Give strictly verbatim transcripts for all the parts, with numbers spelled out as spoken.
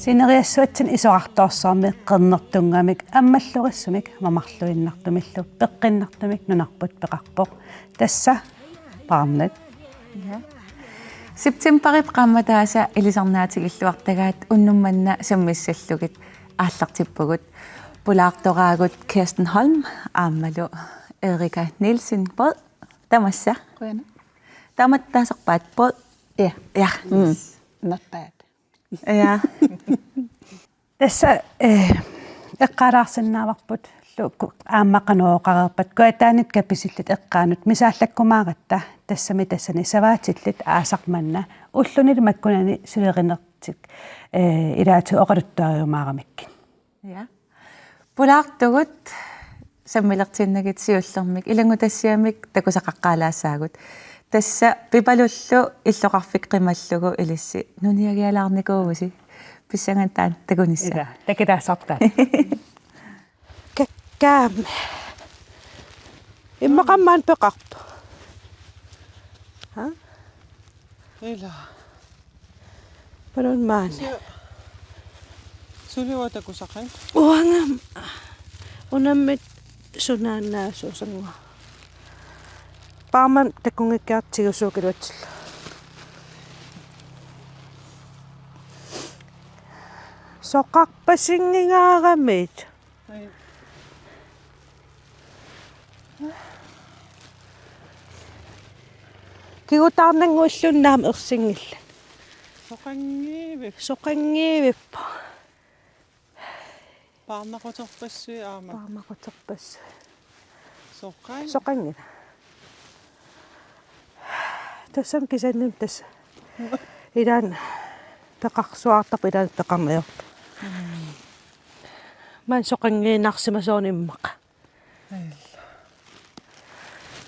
Sineriassuatsinni isorartoorsuarmi qernertunngamik ammallorissumik mamarluinnartumillu peqqinnartumik nunarput peqarpoq. Tassa Paarnat. Ja. Septemberip qaammataasa ilisarnaatigilluartagaat unnuk manna sammissallugit aallartippugut. Pulaartoraagut Kirsten Holm aammalu Erika Nielsen Brød. Tamassa. Qujanaq. Tamatta taasarpaat Brød. Ja. Ja. Mm. Not bad. Ja. Tassa, eh, eqqaalaarsinnaavarput lu-, ku-, aamma qanoq oqareerpat Kujataanit Kapisillit eqqaanut misaallakkumaaratta tassami tassani savaatillit aasaq manna ullunili makkunani sulerinertik, eh, ilaatigut oqaluttuariumaaramikkit. Ja. Pulaartugut sammilersinnagit siullermik ilanngutassiamik takusaqaqqaalaassaagut. Tassa Pipalullu illoqarfik qimallugu ilissi nuniagialaarnikuuvusi. Pissanganaq taanna takunissaa. Ila, takilaassartaa. Kakkaami. Immaqa aamma peqarpoq. Ha? Ila. Palun maani. Suli uanga takusaqaanga. Uanga unammit sunaannaasuusannguaq. Paarmani takunngikkiartigu suukiluatsillu. Soqarpasinnginngaaramiit. Ai. Kigutaarnannguilluunniit aamma ersinngillat. Soqanngivippoq. Soqanngivippoq. Paarnaquterpassuit aamma. Paarnaquterpassuit. Soqan-. Soqanngilaq. Tassami kisianni tassa. Ilaanni peqarsuaartarpoq, ilaanni peqarneq ajorpoq. Mm. Maani soqanngiinnarsimasuunga immaqa. Ila.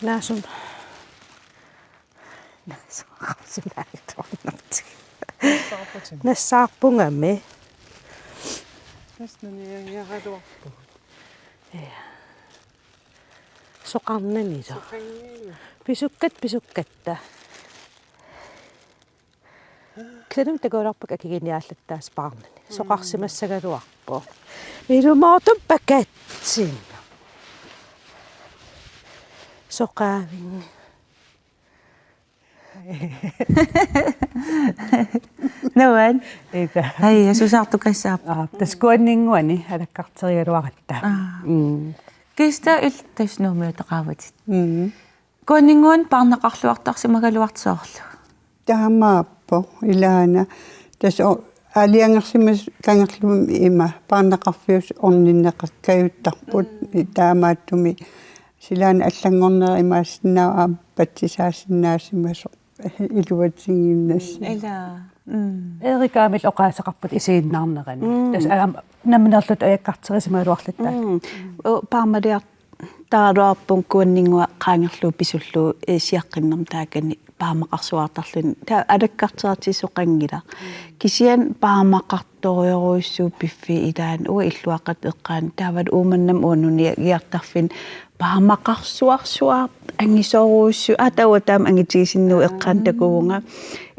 Naasum. Nassaarputit. Nassaarpungami. Tassa nuniagiaraluarpugut. Ja. Soqarnanilu. Soqanngilaq. Pisukkat, pisukkatta. Kisianni takuularpakka akiginiaallattaasut Paarnani. Mm. Soqarsimassagaluarpoq. Ilumoortumik pakatsinneq. Soqaavin. Nuan. Ita. Ai, ja susaartukassaap. Aa, tassa Kuanninnguani alakkarterigaluaratta. Aa. Mm. Kista il tassa Nuummiuteqaavatit. Mm. Kuanninnguani paarnaqarluartarsimagaluartoq soorlu. Taamaappoq ilaana. Tassa o-, aalajangersimasoq Kangerlummi ima paarnaqarfiusoq orninneqakkajuttarput. Mm. Taamaattumik silaannaq allanngornerat imaassinnaavoq aamma patsisaasinnaasimasoq iluatiginnassasoq. Ila. Mm. Erikaamillu oqaaseqarput isiginnaarnerani. Mm. Tassa aamma nammineerluta alakkarterisimagaluarluta. Mm. U-, paarmaliar- taaraluarpunga Kuanninnguaq qaangerlugu pisullugu, eh, siaqqinnermut taakani paarmaqarsuartarluni. Taava alakkartertitsisoqanngilaq. Kisianni paarmaqartorujorujussuuvoq piffissap ilaani, uanga illuaqqat eqqaani. Taavalu Uummannamut uanga nuniagiartarfinni paarmaqarsuarsuaq angisoorujussuuvoq. Aa, taava taama angitigisinnaavugut eqqaani takuvunga.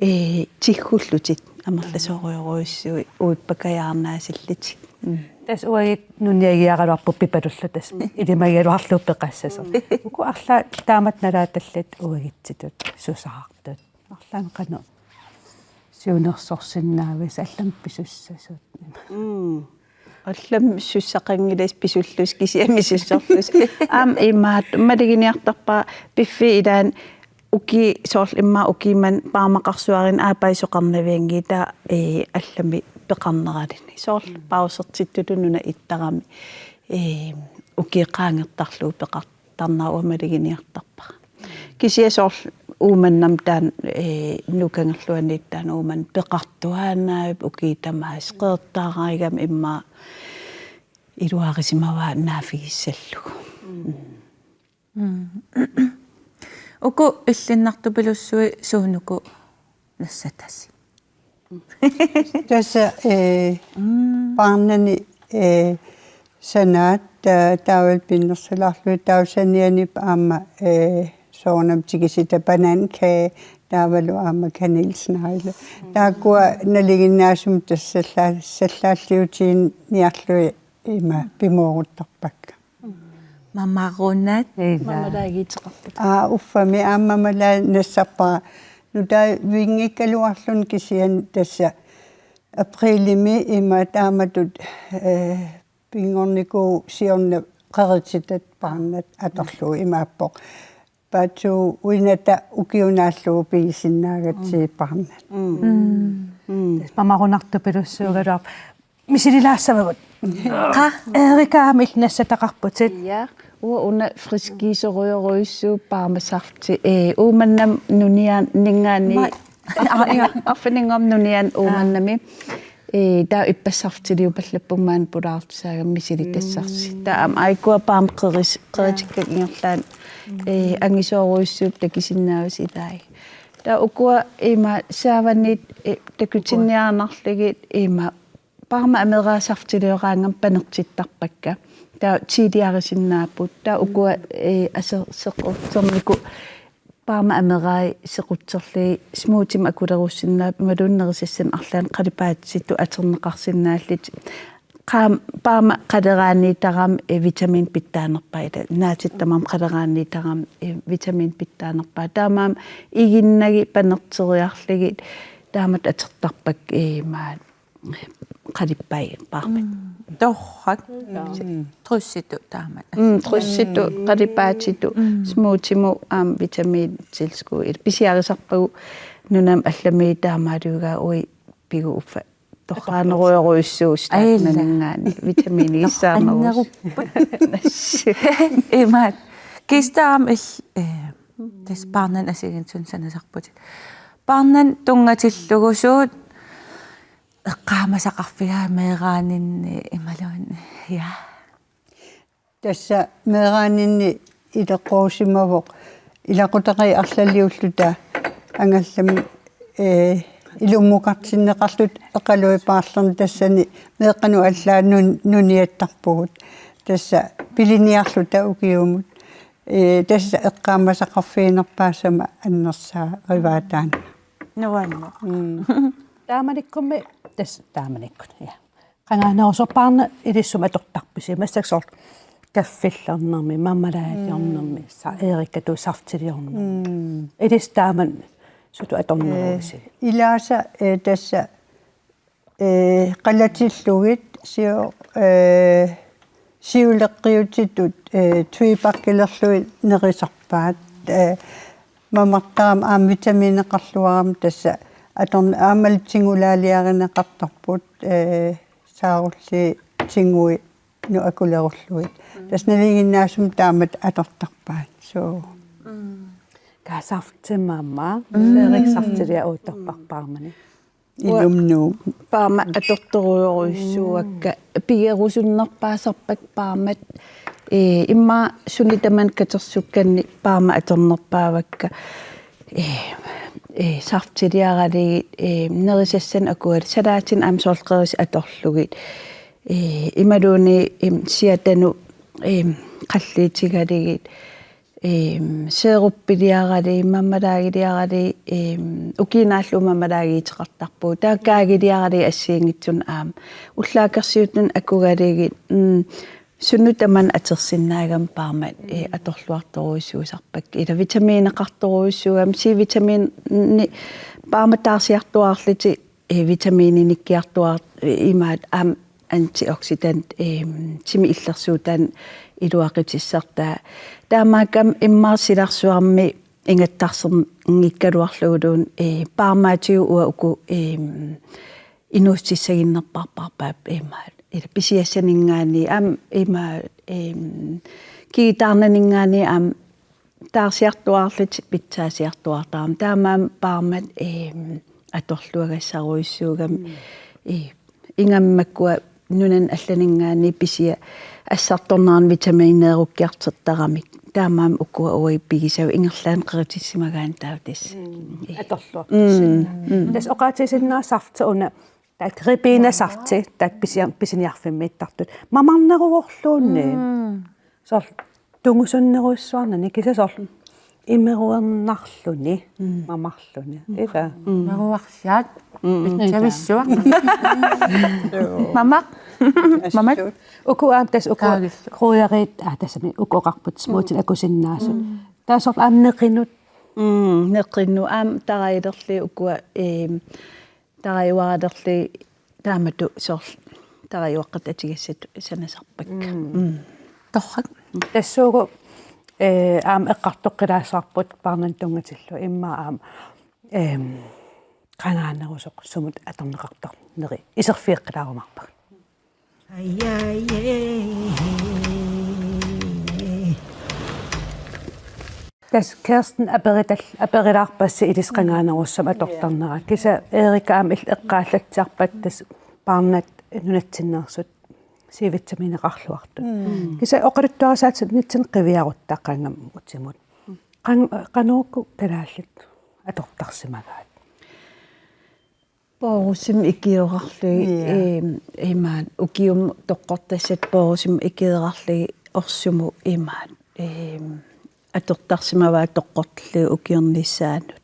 Eh, tiggullutit amerlasoorujorujussuit uippakajaarnaasillutik. Mm. Tassa uagut nuniagiaraluarpugut Pipalullu tassa ilimagigaluarlugu peqassasoq. Uku arlaat taamatut nalaatallit uagutsitut susaartut. Arlaannik qanoq siunnersorsinnaavisi allamik pisussasut. Mm. Allamik sussaqanngilassi pisullusi kisianni misussorlusi. Aamma imaattoq maluginiartarpara piffissap ilaani ukiut soorlu immaqa ukiut manna paarmaqarsuarina aappaa soqarnavianngilaq, eh, allamik peqarneraluni. Soorlu pausertittutut nunap ittarami, eh, ukiut qaangertarlugit peqartarnera uanga maluginiartarpara. Kisianni soorlu Uummannamut taanna, eh, Nuukkangerluaniit taanna Uummannaq peqartuaannavippoq ukiut tamaasa qeqertaaraangami immaqa iluarisimavaa naaffigissallugu. Mm. Mm. Uku illinnartupilussuit suunuku nassatasi? Tassa, eh, paarnani, eh, sanaat, ta-, taavalu pinnersulaarlugit, taava sanianip aamma, eh, soorunami tikisita banankage, taavalu aamma kanelsnegle. Taakkua nalinginnaasumik tassa salla-, sallaalliutiginiarlugit ima pimooruttarpakka. Mamarunat. Ila. Mamalaagiitseqarput. Aa, uffami aamma mamalaa nassarpara. Nutaavinngikkaluarluni kisianni tassa aprilimi ima taamatut, eh, pinngornikuup siorna qerititat paarnat atorlugu imaappoq. Paatsuuinata ukiunaallugu pigisinnaagatsigu paarnat. Mm. Mm. Tassa mamarunartupilussuugaluarpoq. Misililaassavagut. Qa, Erika aamma illit nassataqarputit. Ja, uanga una friskiisorujorujussuuvoq paarmasafti. Eh, Uummannami nunianninngaanniit. Ma-, aa, ja. Arfininngormat nuniani Uummannami. Eh, taava ippassartiliupallappunga maani pulaartusaagami misilitassarsi. Taava aamma aajuku paarmat qeris-, qeritikkat ingerlaannaq. Eh, angisoorujussuupput takusinnaavasi ilai. Taava ukua ima saavanit, eh, takutinniaannarlugit ima paarmat ameraat saftilioraangamik panertittarpakka. Taava tiiliarisinnaapput. Taava ukua, eh, aser-, sequtsermiku paarmat ameraat sequtserlugit smoothiemik akulerussinnaapput imaluunniit nerisassanik arlaannik qalipaatitut atorneqarsinnaallutik. Qaam-, paarmat qaleraanniittarami, eh, vitamiinit pitsaanerpaat, ila naatit tamarmik qaleraanniittarami, eh, vitamiinit pitsaanerpaat. Taamaammat iginnagit panerteriarlugit taamatut atortarpakka, eh, maani qalipaat paarmat. Mm. Torrak. Mm. Tryssitut taamak. Mm, tryssitut, qalipaatitut, mm, smoothiemut aamma vitamiintilskud. Ila pisiarisarpagut nunamut allamiut taamaalugaa ui pigu uffa. Torraanerujorujussuuvoq. Aa, ila. Nalingaani vitamiinigissaarnerus. Torrannerupput. Imaat. Kiista aamma il-, eh, tassa paarnani assigiinngitsunik sanasarputit. Paarnani tunngatillugu suut eqqaamasaqarfigaat meeraaninni imaluunniit, ja. Tassa meeraaninni ileqquusimavoq ilaqutariit arlaliulluta angallamik, eh, ilummukartinneqarluta eqaluit paarlernit tassani meeqqanut allaat nun-, nuniattarpugut. Tassa piliniarluta ukiumut. Eh, tassa eqqaamasaqarfiginerpaasama annersaarivaat taanna. Nuanneq. Mm. Taamanikkummi tassa taamanikkut, ja. Qangaanerusoq paarnat ilissumik atortarpisi, massakkut soorlu kaffillernermi, mamalaaliornermi, mm, sa-, Erikatut saftiliornermi. Mm. Ilissi taamani sutut atorneruisi? Eh, ilaasa, eh, tassa, eh, qalatillugit sio-, eh, siuleqqiutitut, eh, tweepakilerlugit nerisarpaat. Eh, mamartarami aamma vitamiineqarluarami tassa atorn-, aammalu tingulaaliarineqartarput, eh, saarulliit tingui nu akulerullugit. Mm. Tassa nalinginnaasumik taamatut atortarpaat. So. Mm. Kaa safti mamaa, mm, Erik saftiliaq uuttorparpaarmani. Ilumnut. Paarmat atortorujorujussuuakka, pigerusunnerpaasarpakka paarmat, eh, immaqa sunik tamanit katersukkannik paarmat atornerpaavakka, eh, eh, saftiliaralugit, eh, nerisassanik akugalugu, salaatinik aamma soorlu qerisat atorlugit, eh, imaluunniit, em, siatanut, em, qalliutigalugit, em, seeruppiliaralugit, mammalaagiliaralugit, em, ukiut naallugu mamalaagiitseqartarpugut. Taava kaagiliaralugit assigiinngitsunik aamma. Ullaakkut siuttunik akugalugit, mm, sunut tamanit atorsinnaagami paarmat, eh, atorluartorujussuusarpakka. Ila vitamiineqartorujussuugami, C-vitamiini paarmat taarsiartuaarlutik, eh, vitamiininikkiartuaar-, eh, imaat aamma antioxidant, eh, timi illersuutaanut iluaqutissartaa. Taamaakkami immaqa silarsuarmi ingattarserngikkaluarluguluunniit, eh, paarmaatigut uanga uku, eh, inuussutissaginnerpaarpaat imaat. Ila pisiassaninngaanniit aamma imaat, eh, kigutaarnaninngaanniit aamma taarsiartuaarlutik pitsaasiartuaartarami. Taamaammat paarmat, eh, atorluagassarujussuugami. Mm. Eh, ingammik makkua nunani allaninngaanniit pisiat assartornerannik vitamiineerukkiartortaramik Taamaammat ukua uagut pigisavut ingerlaannaq qeritissimagaanni taava tassa. Mm. Atorluarput. Mm. Mm. Tassa oqaatigisinnaasarsi una, taava ribbenasarsi, taava pisia-, pisiniarfimmiittartut. Mamarneruvorluunniit. Mm. Soorlu tungusunnerujussuarnani kisianni soorlu imeruernarluni, mm, mamarluni. Mm. Ila. Mm. Maruarsiaat. Mm. Pitsavissuaq. Mamaq. Mamaq. Uku aamma tassa uku Kaagillu. Krydderiit, aa, tassami uku oqarput smoothie akusinnaasut. Mm. Taava soorlu aamma neqinut. Mm, neqinut aamma tarajulerlugit ukua, eem, tarajuaralerlugit taamatut soorlu tarajuaqqat atugassat sanasarpakka. Mm. Mm. Torrak. Tassuugu, ee, aamma eqqartoqqilaassavarput paarnanut tunngatillugu immaqa aamma, eem, qangaanerusoq sumut atorneqartarneri iserfigeqqilaarumaarpagut. Tassa Kirsten aperital-, aperilaarpassi ilissi qangaanerusumik atortarnera. Kisianni Erika aamma il-, eqqaallatsiarpat tassa paarnat nunatsinneersut C-vitamineqarluartut. Mm. Kisianni oqaluttuarisaatinitsinni qiviarutta qangamut utimut. Qan-, qanoq uku kalaallit atortarsimagaat? Poorusimik ikiorarlugit, ja, eem, imaat, ukiumut toqqortassat poorusimik ikiorarlugit orsumut imaat, eem, atortarsimavaat toqqortillugit ukiornissaanut.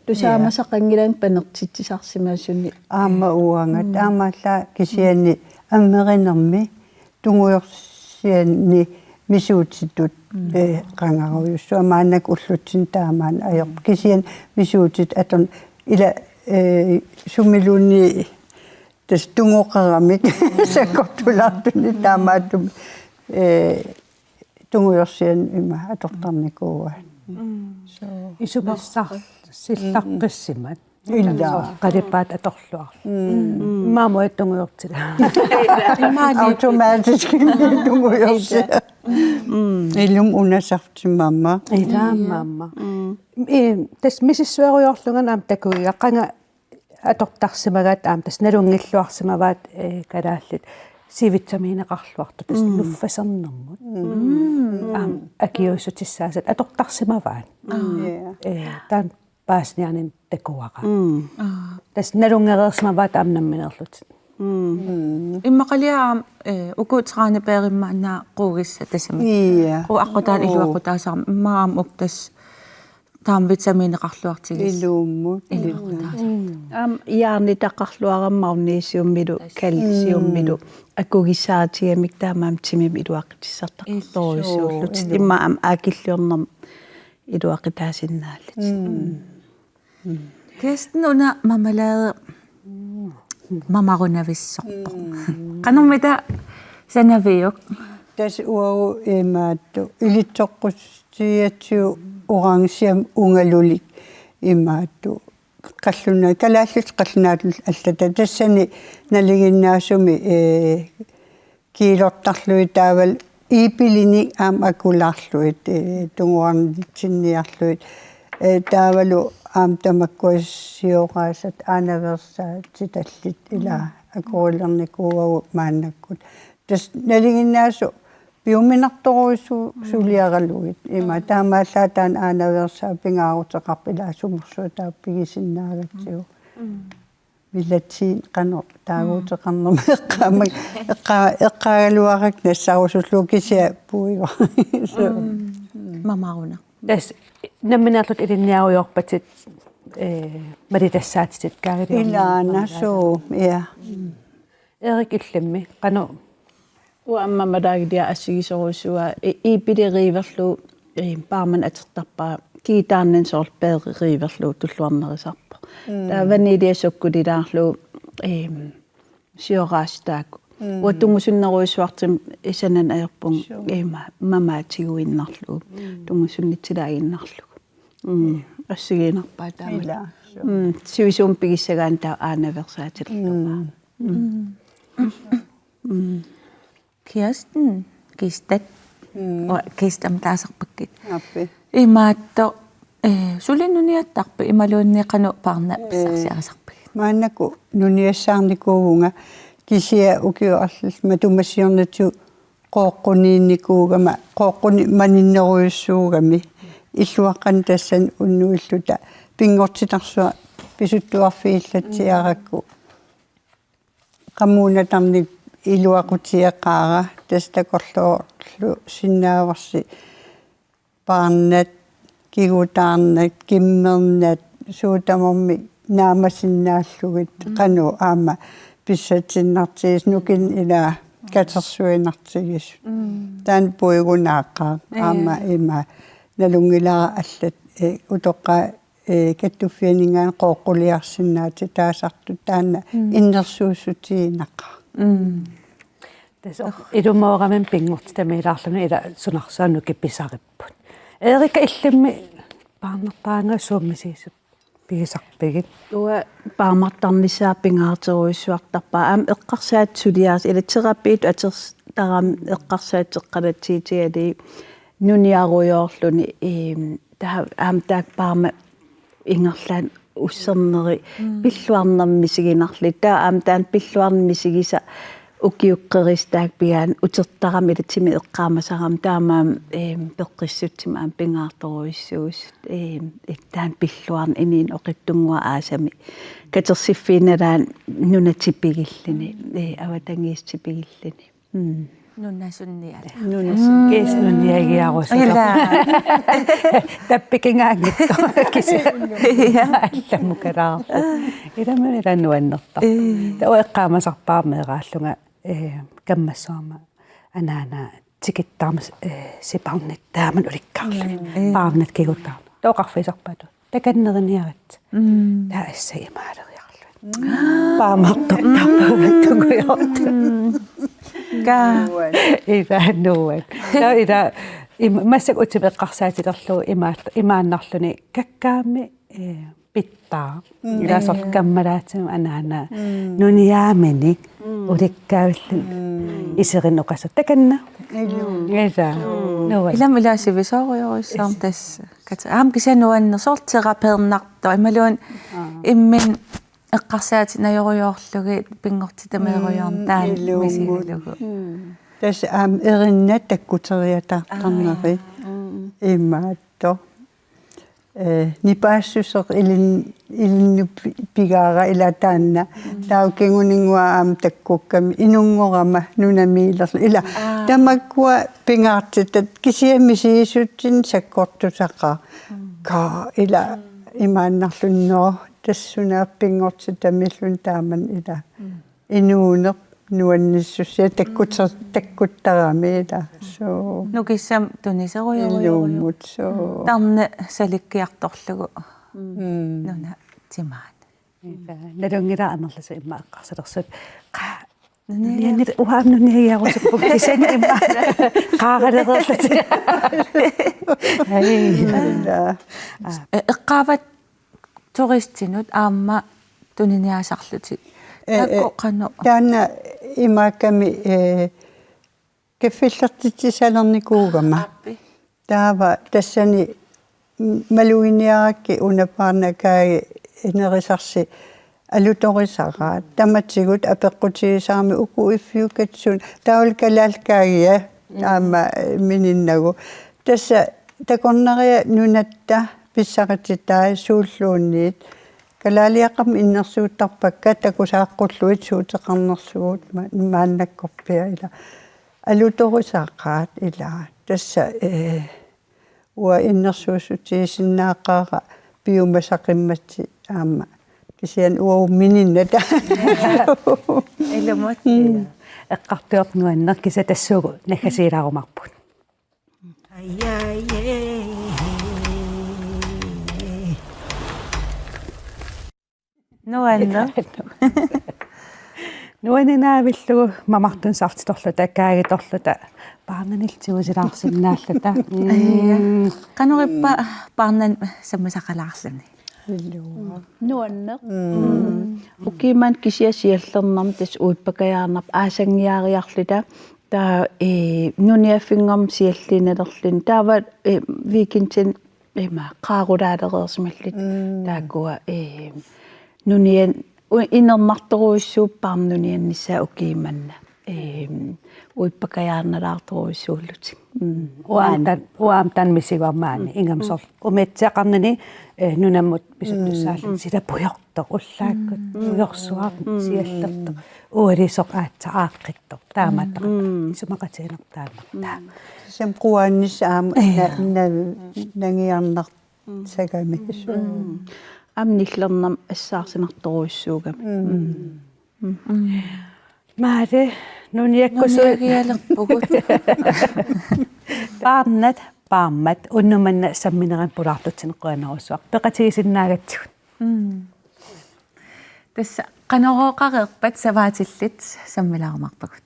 Tusaamasaqanngilaq panertitsisarsimasunik. Aamma uanga, mm, taamaallaat kisianni ammerinermi tungujorsianni misuutitut, mm, eh, qangarujussuaq maannakkut ullutsinni taamaanneq ajorpoq. Kisianni misuutitut atorn-, ila, eh, sumiluunniit tassa tungoqaramik sakkortulaartunik taamaattumik, eh, tungujorsianni ima atortarnikuuaat. Mm. So. Isumassarsillarpissimat. Ila. Soorlu qalipaatit atorluarlugit. Mm. Immaqa uagut tungujortitut. Automatisk tungujorsiaq. Mm. Ilumut unasarsimammat. Ila aamma. Mm. Ee, tassa misissuerujoorlunga aamma takuiga qanga atortarsimagaat aamma tassa nalunngilluarsimavaat, ee, kalaallit C-vitamineqarluartut tassa, mm, nuffasernermut. Mm. Aamma akiuussutissaasat atortarsimavaat. Mm. Ja. Ee, taanna paasiniarnermik takuara. Mm. Aa. Tassa nalunngereersimavaat aamma nammineerlutik. Mm. Mm. Immaqaliaq aamma, eh, uku tranebærimik maanna quugissat tassami. Ja. Quup aqqutaani, oo, iluaqutaasarami immaqa aamma uku tassa taama vitamineqarluartigis. Ilumut. Iluaqutaasarami. Mm. Aamma jernitaqarluarami magnesiummilu, tassa, calciummilu. Mm. Akugissaatigamik taamaammat timimik iluaqutissartaqartorujussuullutik. Illu. Immaqa aamma aakilliornermik iluaqutaasinnaallutik. Mm. Mm. Kirsten, una marmelade mamarunavissorpoq. Mm. Qanormita sanaviuk? Tassa uagut imaattoq ilitsoqqussiatsigut orange ungalulik imaattoq. Qallunaat, kalaallit qallunaatut allata tassani nalinginnaasumik, ee, kiilortarlugit taavalu iipilinik aamma akulaarlugit, ee, tunguarnitsinniarlugit. Ee, taavalu aamma tamakkua sioraasat aanaveersaatitallit ila, mm, akurilernikuuagut maannakkut. Tassa nalinginnaasut piuminartorujussuuliaralugit. Ima, mm, taamaallaat taanna aanaveersaat pingaaruteqarpoq ila sumorsuaq taava pigisinnaagatsigu. Mm. Melatonin qanoq taaguuteqarnermik eqqaama-, eqqa-, eqqaagaluarakku nassarusullugu kisianni puiva. So. Mm. Mamaruna. Tassa nammineerlutit ilinniarujoorpatit, eh, malitassaatitit kaagiliorneq. Ilaana, suu, ja. Mm. Erik, illimmi qanoq? Uanga aamma malaagiliaq assigisorujussuuara, i-, iipili riiverlugu, eh, paarmani atortarpara, kitaarnani soorlu peeri riiverlugu tulluarnerusarpoq. Mm. Taava vanilje sukkulilaarlugu, eh, sioraasat taakku. Mm. Uanga tungusunnerujussuartumik sanani ajorpunga, suu, ima, mamaatiguinnarlugu. Mm. Tungusunnitsilaaginnarlugu. Mm. Assigiinnarpaa taama. Ila, suu. Mm. Sivisuumik pigissagaanni taava aanaveersaatilerlugu. Mm. Mm. Mm. Kirsten, Kistat. Mm. Uanga Kistamik taasarpakkit. Aappi. Imaattoq, eh, suli nuniattarpit imaluunniit qanoq paarnat, eh, pissarsiarisarpigit? Maannakkut nuniassaarnikuuvunga kisianni ukiut arlallit matuma siornatigut qooqquniinnikuugama, qooqquni maninnerujussuugami, illuaqqani tassani unnuilluta pinngortitarsuaq pisuttuarfigillatsiarakku qamuuna tarnik iluaqutigeqaara, tassa takorloorlusinnaavarsi paarnat, kigutaarnat, kimmernat, suut tamarmik naamasinnaallugit, mm, qanoq aamma pissatsinnartigisoq, nukinnik ila katersuinartigisoq. Mm. Taanna puigunaaqaaq, ja, aamma ima nalunngilara allat, eh, utoqqaat, eh, kattuffianinngaanniit qooqquliarsinnaatitaasartut, taanna, mm, innersuussutiginaqaaq. Mm. Tassa ilumoorami pinngortitamiilaarluni ila sunarsuaq nukipisaripput. Erika, illimmi paarnartaraangat suut misigisut pigisarpigit? Uanga paarnartarnissaa pingaartorujussuartarpara. Aamma eqqarsaatit suliaas-, ila terapiit atortarami eqqarsaateqalatsiitigali nuniarujoorluni, eem, taava aamma taakku paarma ingerlaannaq usserneri, mm, pilluarnermik misiginarlutik. Taava aamma taanna pilluarnermik misigisaq ukiukkeristaak pigaan utertarami ila timi eqqaamasarami taamaammat, eem, peqqissutsimik aamma pingaartorujussuusut, eem, taanna pilluarneq inuuneq oqitsunnguaq aasami katersiffiinnalaanni nunap tipigilluni, ee, avatangiisit tipigilluni. Mm. Nunasunngilara. Nunasunngilara. Kiisa nuniagiarusutaq. Ila. Tappikingaanngitsoq. Kisianni. Ja. Allamukalaarpoq. Ilami ila nuannertarpoq. Ee. Taava eqqaamasarpara meeraallunga, ee, kammassuarma anaana tikittarmat, ee, siparnit taamak ulikkaarlugit. Mm. Ee. Paarnat kigutaarnat. Taava oqarfigisarpaat takanneriniarit. Mm. Taava assut imaaleriarlugit. Mm. Paarnartortarpagut tungujoortut. Mm. Ka. Ila nuann. Taava ila im-, massakkut utima eqqarsaatilerlugu imaat-, imaannarluni kakkaammi, eh, pittaa. Mm. Ila soorlu kammalaatima anaana. Mm. Nuniaaminik. Mm. Ulikkaavilluni. Mm. Iserineqassaaq takanna. Ila. Ila. Mm. Nuann. Ilami ila sivisoorujussuarmik tassa. Kat-, aamma kisianni nuanneq soorlu terapeernartoq. Imaluunniit, aa, imminut eqqarsaatit najorujoorlugit pinngortitamiirujoorneq, mm, taanna, ilumut, misigilugu. Mm. Tassa aamma erinnat takkuteriataartarneri. Aa. Mm. Imaattoq. Eh, nipaassuseq ilin-, ilinnut pi-, pigaara ila taanna. Mm. Taava kinguninngua aamma takkukkami inunngorama nunamiilerlugu. Ila, aa, tamakkua pingaartitat kisianni misigisutsinnik sakkortusaqaaq. Mm. Ka ila, mm, imaannarluni, nå, tassa sunaaffa pinngortitamiilluni taamani ila. Mm. Inuuneq nuannissusia takkut-, mm, takkuttarami ila. Suu. Nukissamik tuniserujorujorujuk. Ilumut, suu. Mm. Tarneq salikkiartorlugu. Mm. Nuna timaat. Ila. Nalunngilara amerlasuut immaqa eqqarsalersuut. Qa-, nuniagiarusuppugut. Nuniagiarusuppugut. Kisianni immaqa qaaralereerlutik. Ai. Ila. Aa. E-, eqqaavat turistinut aamma tuniniaasarlutit. Eh, eh, taakku qanoq? Taanna imaakkami, eh, kaffillertitsissalernikuugama. Aappi. Taava tassani m-, maluginiarakkit una paarnat Kaagi Inerisarsi alutorisaraat. Tamatigut apeqqutigisarami uku iffiukkat suut. Taavalu Kalaallit Kaagiat, mm, aamma, eh, mininnagu. Tassa takornariat nunatta pissarititai suulluunniit. Kalaaliaqqamik innersuuttarpakka takusaqqullugit suuteqarnersugut ma-, maannakkorpiaq ila. Alutorisaqaat ila. Tassa, eh, uanga innersuussutigisinnaaqaara piumasaqimmat aamma. Kisianni uagut mininnata. Ilumut. Mm. Eqqartugarput nuanneq kisianni tassuugu naggasiilaarumaarpugut. Nuanneq. Nuanninavillugu mamartunik saftitorluta, kaagitorluta, paarnanillu tigusilaarsinnaalluta. Mm. Qanoq ippa paarnanut sammisaqalaarluni? Ilua. Nuanneq. Mm. Mm. Ukiummat kisianni siallernermi tassa uippakajaarnarpoq aasanngiaariarluta. Taava, eh, nuniaffinngormat sialliinnalerluni. Taava, eh, weekendini ima qaarulaalereersimalluta. Mm. Taakkua, eh, nunian-, u-, inernartorujussuupput aamma nuniannissaat ukiumanna. Ehm, uippakajaannalaartorujussuullutik. Mm. Uaamtan, uaamtan misivarmaani ingamsor. Umiatsiaqarnini, eh, nunamut pisuttussaalluni sila pujortoq ullaakkut, pujorsuaq siallertoq. Ualisoq aatsaat aaqqittoq. Taamaattoq. Isumaqatigiinneq taamaattoq. Sam quaannis aam na-, na-, nangiarnar- sagami. Aamma nillernermi assaarsinartorujussuugami. Maale, nuniakkusuit. Nuniagialerpugut. Paarnat, paarmat, unnuk manna samminerannik pulaartutsineq qujanarsuaq. Peqatigisinnaagatsigut. Tassa Qanorooqareerpat savaatillit sammilaarumaarpagut.